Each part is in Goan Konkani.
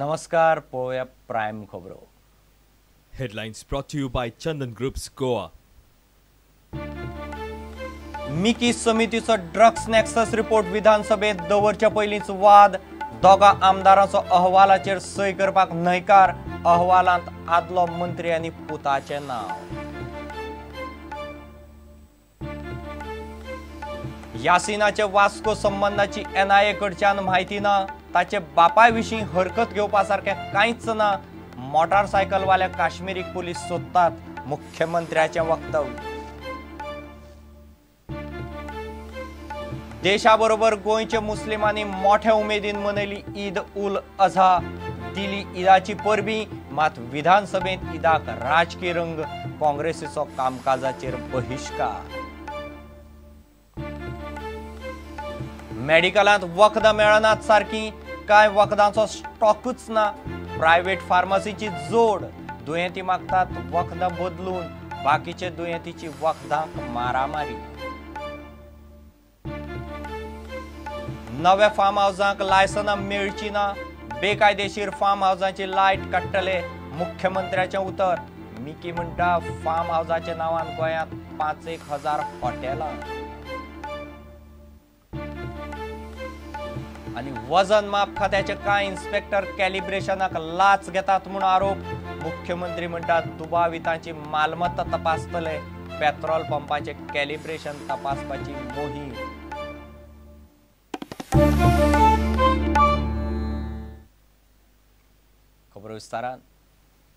नमस्कार, पळोवया प्रायम खबरो. Headlines brought to you by Chandan Groups Goa. Mickey समितीचो ड्रग्स नॅक्सस रिपोर्ट विधानसभेत दवरच्या पयलींच वाद. दोगा आमदारांचो अहवालाचेर सय करपाक न्हयकार. अहवालांत आदलो मंत्री आनी पुताचें नांव. यासिनाचे वास्को संबंदाची एनआयए कडच्यान म्हायती ना. ताचे बापाय विशीं हरकत घेवपा सारकें कांयच ना. मोटारसायकलवाल्या काश्मीरीक पुलीस सोदतात. मुख्यमंत्र्याचें वक्तव्य. देशाबरोबर गोंयच्या मुस्लिमांनी मोठ्या उमेदीन मनयली ईद उल अझा. दिली ईदाची परबी, मात विधानसभेत ईदाक राजकीय रंग. काँग्रेसीचो कामकाजाचेर बहिश्कार. मेडिकलांत वखदां मेळनात सारकी, कांय वखदांचो स्टॉकूच ना. प्रायव्हेट फार्मासीची जोड. दुयेंती मागतात वखदां बदलून, बाकीचे दुयेंतीची वखदांक मारामारी. नव्या फार्म हावजांक लायसनां मेळची ना. बेकायदेशीर फार्म हावजांची लायट काडटले. मुख्यमंत्र्याचें उतर. मिकी म्हणटा फार्म हावजाच्या नांवान गोंयांत 5,000 हॉटेलां. आनी वजन माप खात्याचे कांय इन्स्पेक्टर कॅलिब्रेशनाक लाच घेतात म्हूण आरोप. मुख्यमंत्री म्हणटात दुबावितांची मालमत्ता तपासतले. पेट्रोल पंपाचे कॅलिब्रेशन तपासपाची मोहीम. खबर विस्तारान.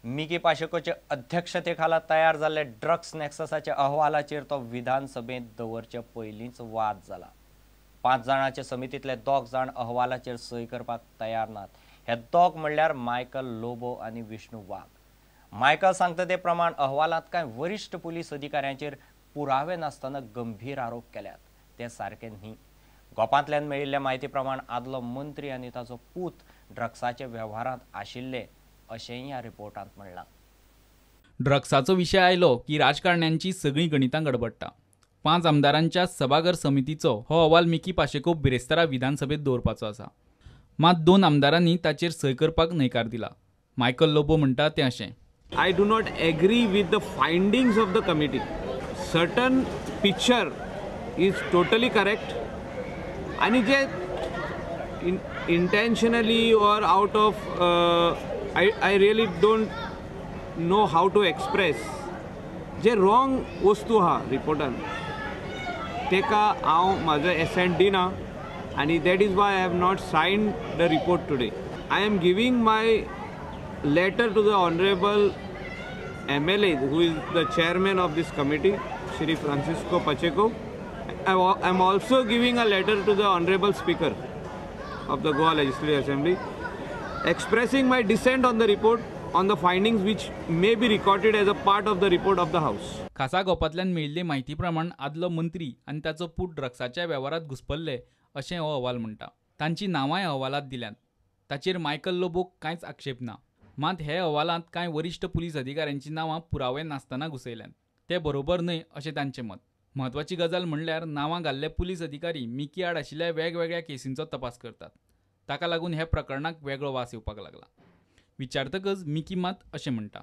मिकी पाशेकोचे अध्यक्षतेखाला तयार जाल्ले ड्रग्स नॅक्ससाच्या अहवालाचेर तो विधानसभेंत दवरचे पयलींच वाद जाला. 5 जाणांचे समितींतले 2 जाण अहवालाचेर सय करपाक तयार नात. हे 2 म्हणल्यार मायकल लोबो आनी विष्णू वाघ. मायकल सांगता ते प्रमाण अहवालांत कांय वरिश्ठ पुलीस अधिकाऱ्यांचेर पुरावे नासतना गंभीर आरोप केल्यात. ते सारके न्ही. गोपांतल्यान मेळिल्ल्या म्हायती प्रमाण आदलो मंत्री आनी ताचो पूत ड्रग्साच्या वेव्हारांत आशिल्ले अशेंय ह्या रिपोर्टांत म्हणलां. ड्रग्साचो विशय आयलो की राजकारण्यांची सगळीं गणितां गडबडटा. 5 आमदारांच्या सभाघर समितीचो हो अहवाल मिकी पाशेको बिरेस्तारा विधानसभेत दवरपाचो आसा. मात 2 आमदारांनी ताचेर सय करपाक न्हयकार दिला. मायकल लोबो म्हणटा तें अशें. I do not agree with the findings of the committee. Certain picture is totally correct आनी जे intentionally or out of I really don't know how to express J wrong वस्तू आहा रिपोर्टान तेका हांव म्हाजो एसेंट दिना आनी that is why I have not signed the report today. I am giving my letter to the honourable MLA who is the chairman of this committee Shri Francisco Pacheco. I am also giving a letter to the honourable speaker of the Goa Legislative Assembly expressing my dissent on the report on the findings which may be recorded as a part of the report of the house. खासा गोपांतल्यान मेळिल्ले म्हायती प्रमाण आदलो मंत्री आनी ताचो पूत ड्रग्साच्या वेव्हारांत घुस्पल्ले अशें हो अहवाल म्हणटा. तांची नांवांय अहवालांत दिल्यांत. ताचेर मायकल लोबोक कांयच आक्षेप ना. मात हे अहवालांत कांय वरिश्ठ पुलीस अधिकाऱ्यांची नांवां पुरावे नासतना घुसयल्यांत. ते बरोबर न्हय अशें तांचें मत. म्हत्वाची गजाल म्हणल्यार नांवां घाल्ले पुलीस अधिकारी मिकी आड आशिल्ल्या वेगवेगळ्या केसींचो तपास करतात. ताका लागून ह्या प्रकरणाक वेगळो वास येवपाक लागला. विचारतकच मिकी मात अशें म्हणटा.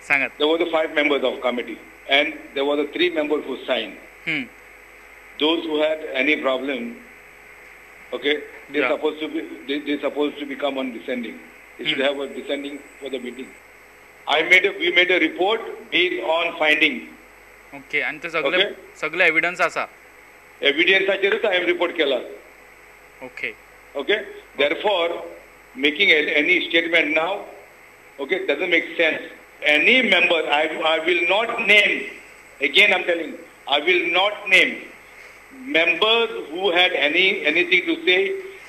सांगात. There were the 5 members of committee and there were the 3 members who signed. Those who had any problem, okay, they supposed to be they supposed to become on descending. They should have a descending for the meeting. We made a report based on findings. Okay, आनी ते सगळे सगळे एविडन्स आसा. एविडन्साचेरूच हांवें रिपोर्ट केला. Okay. Okay, therefore making any statement now, okay, doesn't make sense. Any member, I will not name, again I'm telling, I will not name members who had anything to say.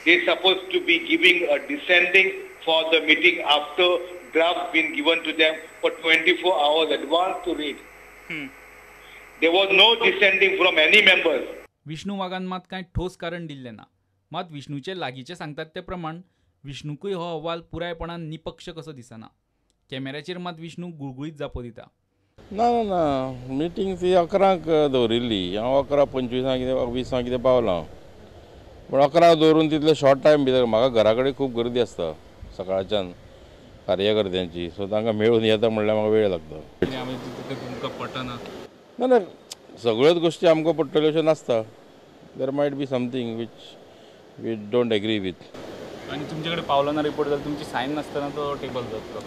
They supposed to be giving a dissenting for the meeting after draft been given to them for 24 hours advance to read. There was no dissenting from any members. Vishnu वाघान मात कांय ठोस कारण दिल्लें ना. मात विष्णूचे लागींचे सांगतात ते प्रमाण विष्णूकूय हो अहवाल पुरायपणान निपक्ष कसो दिसना. कॅमेऱ्याचेर मात विष्णू गुळगुळीत जापो दिता. ना ना ना, मिटींग ती 11 दवरिल्ली. हांव 11:25 कितें 20 कितें पावलां. पूण 11 दवरून तितले शॉर्ट टायम भितर म्हाका घरा कडेन खूब गर्दी आसता. सकाळच्यान कार्यकर्त्यांची, सो तांकां मेळून येता म्हणल्यार म्हाका वेळ लागता. तुमकां पटना? ना ना, सगळ्योच गोश्टी आमकां पडटल्यो अशें नासता. There might be something which we don't agree with. आनी तुमचे कडेन पावलो ना रिपोर्ट जाल्यार तुमची सायन नासतना तो टेबल जातलो?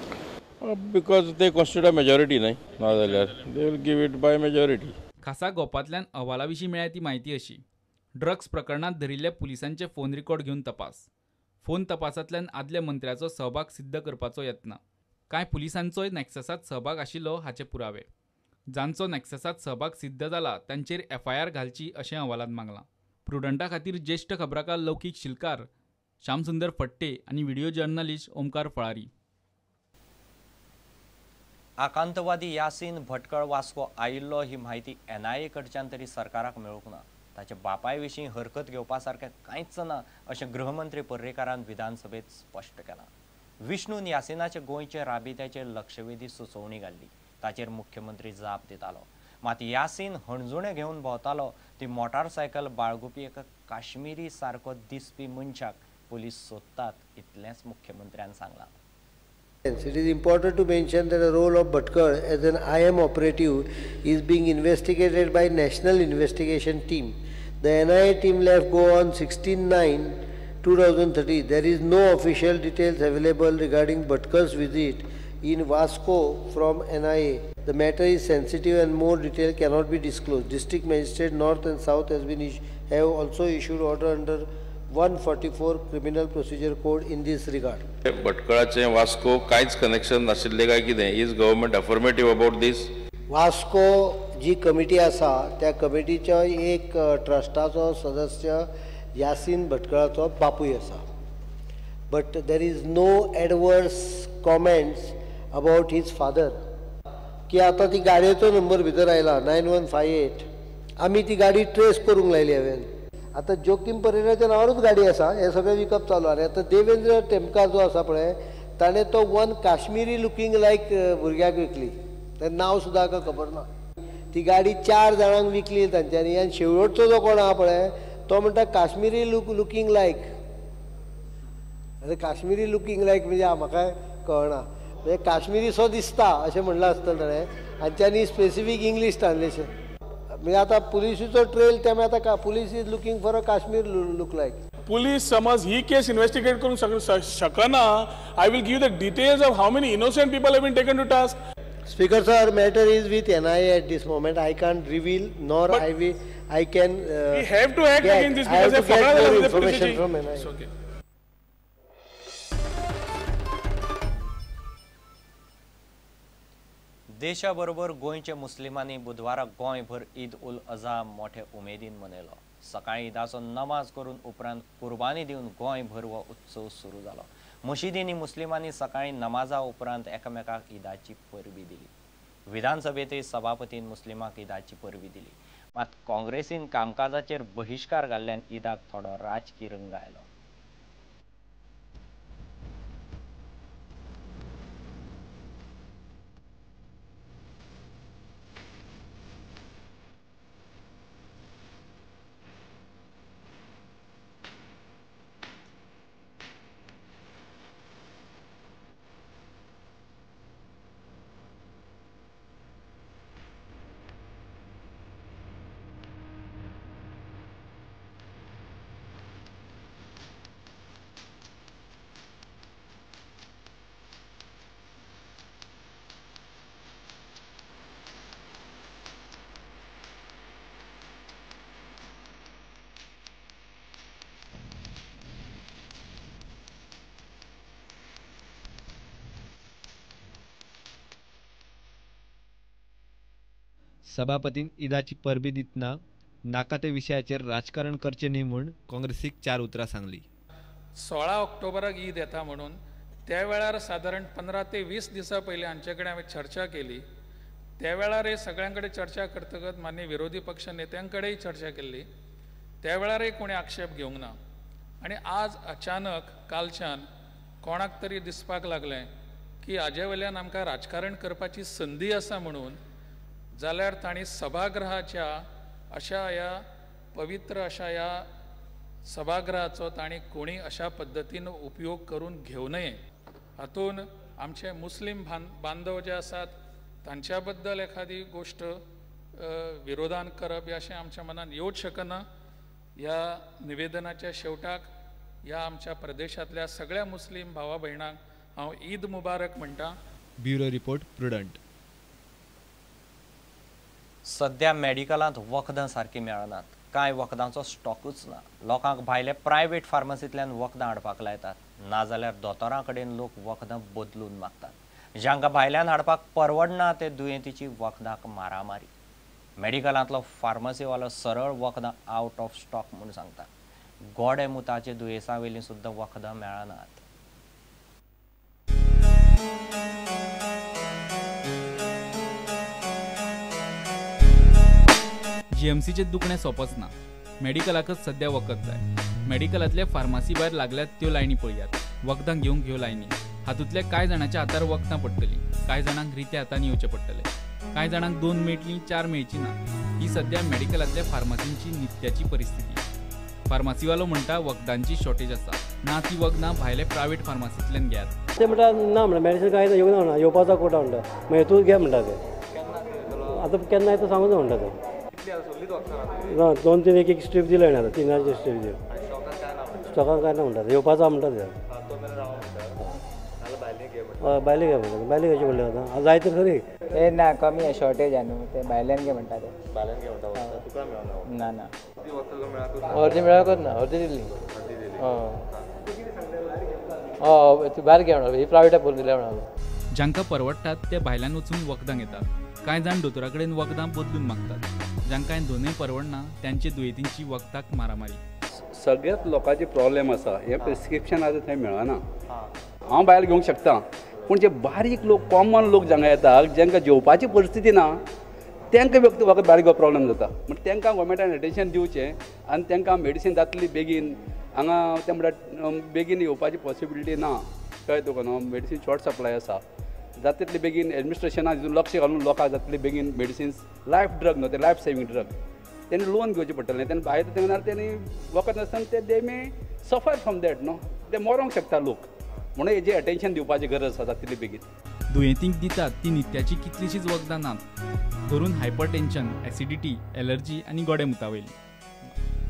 Because ते कॉन्स्टिट्यूट मेजॉरिटी न्हय, ना जाल्यार they will give it by majority. खासा गोपांतल्यान अहवाला विशीं मेळ्ळ्या ती म्हायती अशी. ड्रग्स प्रकरणांत धरिल्ल्या पुलिसांचे फोन रिकॉर्ड घेवन तपास. फोन तपासांतल्यान आदल्या मंत्र्याचो सहभाग सिद्ध करपाचो यत्न. कांय पुलिसांचोय नॅक्ससांत सहभाग आशिल्लो हाचे पुरावे. जांचो नॅक्ससांत सहभाग सिद्ध जाला तांचेर एफआयआर घालची अशें अहवालांत मागलां. प्रुडंटा खातीर ज्येश्ठ खबराकार लौकीक शिलकार, श्यामसुंदर फट्टे आनी व्हिडिओ जर्नलिस्ट ओमकार फळारी. आकांतवादी यासीन भटकळ वास्को आयिल्लो ही म्हायती एनआयए कडच्यान तरी सरकाराक मेळूंक ना. ताच्या बापाय विशीं हरकत घेवपा सारकें कांयच ना अशें गृहमंत्री पर्रीकारान विधानसभेत स्पश्ट केलां. विष्णून यासिनाचे गोंयचे राबित्याचेर लक्षवेधी सुचोवणी घाल्ली, ताचेर मुख्यमंत्री जाप दितालो. मात यासीन हणजुणें घेवन भोंवतालो ती मोटारसायकल बाळगुपी एका काश्मीरी सारको दिसपी मनशाक पुलीस सोदतात इतलेंच मुख्यमंत्र्यान सांगलां. It is important to mention that the role of Bhatkal as an IM operative is being investigated by National Investigation Team. The NIA team left Goa on 16/9/2030. There is no official details available regarding Bhatkal's visit in Vasco from NIA. The matter is sensitive and more detail cannot be disclosed. District Magistrate North and South have also issued order under 144 Criminal Procedure Code in this regard. भटकळाचें Vasco कांयच कनेक्शन नाशिल्लें काय कितें? Is government affirmative about this? Vasco ji committee आसा त्या कमिटीचो एक ट्रस्टाचो सदस्य यासीन भटकळाचो बापूय आसा. But there is no adverse comments about his father. की आतां ती गाडयेचो नंबर भितर आयला 9158. आमी ती गाडी ट्रेस करूंक लायली हांवें. आतां जोकीम परेराच्या नांवारूच गाडी आसा, हें सगळें विकप चालू. आनी आतां देवेंद्र टेमकार जो आसा पळय, ताणें तो वन काश्मिरी लुकींग लायक भुरग्याक विकली, तें नांव सुद्दां हाका खबर ना. ती गाडी 4 जाणांक विकली तांच्यांनी. आनी शेवटचो जो कोण आहा पळय तो म्हणटा काश्मिरी लुकींग लायक. आतां काश्मिरी लुकींग लायक म्हणजे म्हाका कळना, म्हणजे काश्मिरीसो दिसता अशें म्हणलां आसतलें ताणें. हांच्यांनी स्पेसिफीक इंग्लीश ट्रान्सलेशन. म्हणजे आतां पुलिसीचो ट्रेल त्यामुळे आतां police is looking for a Kashmir look like. Police समज ही केस इन्व्हेस्टिगेट करूंक शकना. I will give the details of how many innocent people have been taken to task. Speaker sir, matter is with NIA at this moment. I can't reveal nor I can. We have to act against this because they get information from NIA. Okay. देशाबरोबर गोंयच्या मुस्लिमांनी बुधवारा गोंयभर ईद उल अझा मोठे उमेदीन मनयलो. सकाळी ईदाचो नमाज करून उपरांत कुर्बानी दिवन गोंयभर हो उत्सव सुरू जालो. मशिदींनी मुस्लिमांनी सकाळी नमाजा उपरांत एकामेकाक ईदाची परबी दिली. विधानसभेंतय सभापतीन मुस्लिमांक ईदाची परबी दिली. मात काँग्रेसीन कामकाजाचेर बहिश्कार घाल्ल्यान ईदाक थोडो राजकी रंग आयलो. सभापतीन ईदाची परबी दितना नाका ते विशयाचेर राजकारण करचें न्ही म्हूण काँग्रेसीक 4 उतरां सांगली. 16 ऑक्टोबराक ईद येता म्हणून त्या वेळार सादारण 15 ते 20 दिसां पयलीं हांचे कडेन हांवें चर्चा केली. त्या वेळारय सगळ्यां कडेन चर्चा करतकच माननीय विरोधी पक्ष नेत्यां कडेनय चर्चा केल्ली. त्या वेळारय कोणें आक्षेप घेवंक ना. आनी आज अचानक कालच्यान कोणाक तरी दिसपाक लागलें की हाजे वयल्यान आमकां राजकारण करपाची संदी आसा म्हणून, जाल्यार तांणी सभागृहाच्या अशा ह्या पवित्र अशा ह्या सभागृहाचो तांणी कोणी अशा पद्दतीन उपयोग करून घेवं नये. हातूंत आमचे मुस्लीम बांधव जे आसात तांच्या बद्दल एखादी गोश्ट विरोधान करप अशें आमच्या मनान येवच शकना. ह्या निवेदनाच्या शेवटाक ह्या आमच्या प्रदेशांतल्या सगळ्या मुस्लीम भावा भयणांक हांव ईद मुबारक म्हणटा. Bureau report, Prudent. सध्या मेडिकलांत वखदां सारकीं मेळनात. कांय वखदांचो स्टॉकूच ना. लोकांक भायले प्रायव्हेट फार्मसींतल्यान वखदां हाडपाक लायतात, नाजाल्यार दोतोरां कडेन लोक वखदां बदलून मागतात. जांकां भायल्यान हाडपाक परवडना ते दुयेंतीची वखदांक मारामारी. मेडिकलांतलो फार्मसीवालो सरळ वखदां आवट ऑफ स्टॉक म्हूण सांगता. गोडे मुताचे दुयेंसा वयलीं सुद्दां वखदां मेळनात. जीएमसीचे दुखणें सोंपच ना. मेडिकलाकच सध्या वखद जाय. मेडिकलांतल्या फार्मासी भायर लागल्यात त्यो लायनी पळयात. वखदां घेवंक ह्यो लायनी. हातूंतल्या कांय जाणांच्या हातार वखदां पडटलीं, कांय जाणांक रित्या हातान येवचें पडटलें, कांय जाणांक 2 मेळटलीं, 4 मेळचीं ना. ही सध्या मेडिकलांतल्या फार्मासींची नित्याची परिस्थिती. फार्मासीवालो म्हणटा वखदांची शॉर्टेज आसा, ना ती वखदां भायले प्रायव्हेट फार्मासींतल्यान घेयात. ते म्हणटा ना म्हणटा मेडिसिन कांय येवना म्हणटा, येवपाचो कोटा म्हणटा, मागीर तूं घे म्हणटा ते. आतां केन्ना येता सांगून म्हणटा ते. ना 2-3 एक स्ट्रीप दिले आतां, 3 स्ट्रीप दिले. स्टॉकान कांय ना म्हणटा, येवपाचो म्हणटा ते. हय, भायले घे म्हणटा, भायले घेवचें पडलें आतां, जाय तर खरी. ते ना कमी आहे, शॉर्टेज आहे न्हू, ते भायल्यान घे म्हणटा ते. ना ना अर्दी मेळकच ना, अर्दी दिली. हय हय, भायर घे म्हणा, ही प्रायवेट करून दिल्या म्हणा. जांकां परवडटात ते भायल्यान वचून वखदां घेतात. कांय जाण दोतोरा कडेन वखदां बदलून मागतात. जांकां दोनूय परवडना त्यांचे दुयेंतींची वखदाक मारामारी. सगळ्याच लोकांचे प्रॉब्लेम आसा. हें प्रिस्क्रिप्शन आतां थंय मेळना. हांव भायर घेवंक शकता, पूण जे बारीक लोक, कॉमन लोक जांगा येता, जांकां जेवपाची परिस्थिती ना, तांकां व्यक्त वखद बारीक घेवपाक प्रॉब्लेम जाता. म्हण तांकां गव्हर्मेंटान एटेन्शन दिवचें आनी तांकां मेडिसीन जातली बेगीन. हांगा ते म्हणटा बेगीन येवपाची पॉसिबिलिटी ना, कळ्ळें तुका न्हू. मेडिसीन शॉर्ट सप्लाय आसा. जाता तितले बेगीन एडमिनिस्ट्रेशनान हितून लक्ष घालून लोकांक जातले बेगीन मेडिसिन्स, लायफ ड्रग न्हू ते, लायफ सेवींग ड्रग, तेणी लोन घेवचें पडटलें. तेन्ना भायर तेन्ना तेणी वखद नासतना ते they may suffer from that न्हू, ते मरोंक शकता लोक. म्हणून हेजें अटेन्शन दिवपाची गरज आसा जाता तितले बेगीन. दुयेंतींक दितात ती नित्याची कितलीशीच वखदां नात, धरून हायपरटेन्शन, एसिडिटी, एलर्जी आनी गोडे मुतावयली.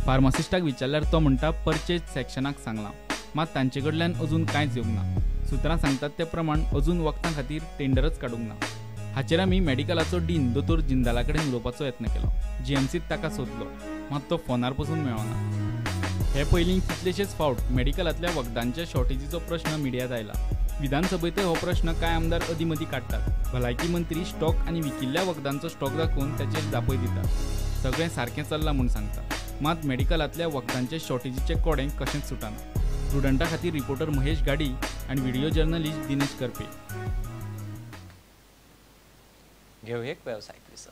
फार्मासिस्टाक विचारल्यार तो म्हणटा परचेज सेक्शनाक सांगलां, मात तांचे कडल्यान अजून कांयच येवंक ना. सुत्रां सांगतात ते प्रमाण अजून वखदां खातीर टेंडरच काडूंक ना. हाचेर आमी मेडिकलाचो डीन दोतोर जिंदाला कडेन उलोवपाचो यत्न केलो. जीएमसीत ताका सोदलो, मात तो फोनार पसून मेळना. हे पयलीं कितलेशेच फावट मेडिकलांतल्या वखदांच्या शॉर्टेजीचो प्रश्न मिडियांत आयला. विधानसभेंतय हो प्रश्न कांय आमदार अदीं मदीं काडटात. भलायकी मंत्री स्टॉक आनी विकिल्ल्या वखदांचो स्टॉक दाखोवन ताचेर जापय दितात. सगळें सारकें चल्लां म्हूण सांगता, मात मेडिकलांतल्या वखदांचे शॉर्टेजीचें कोडें कशेंच सुटना. प्रुडंटा खातीर रिपोर्टर महेश गाडी आनी व्हिडिओ जर्नलिस्ट दिनेश करपे. घेऊ एक वेवसायीक विसव.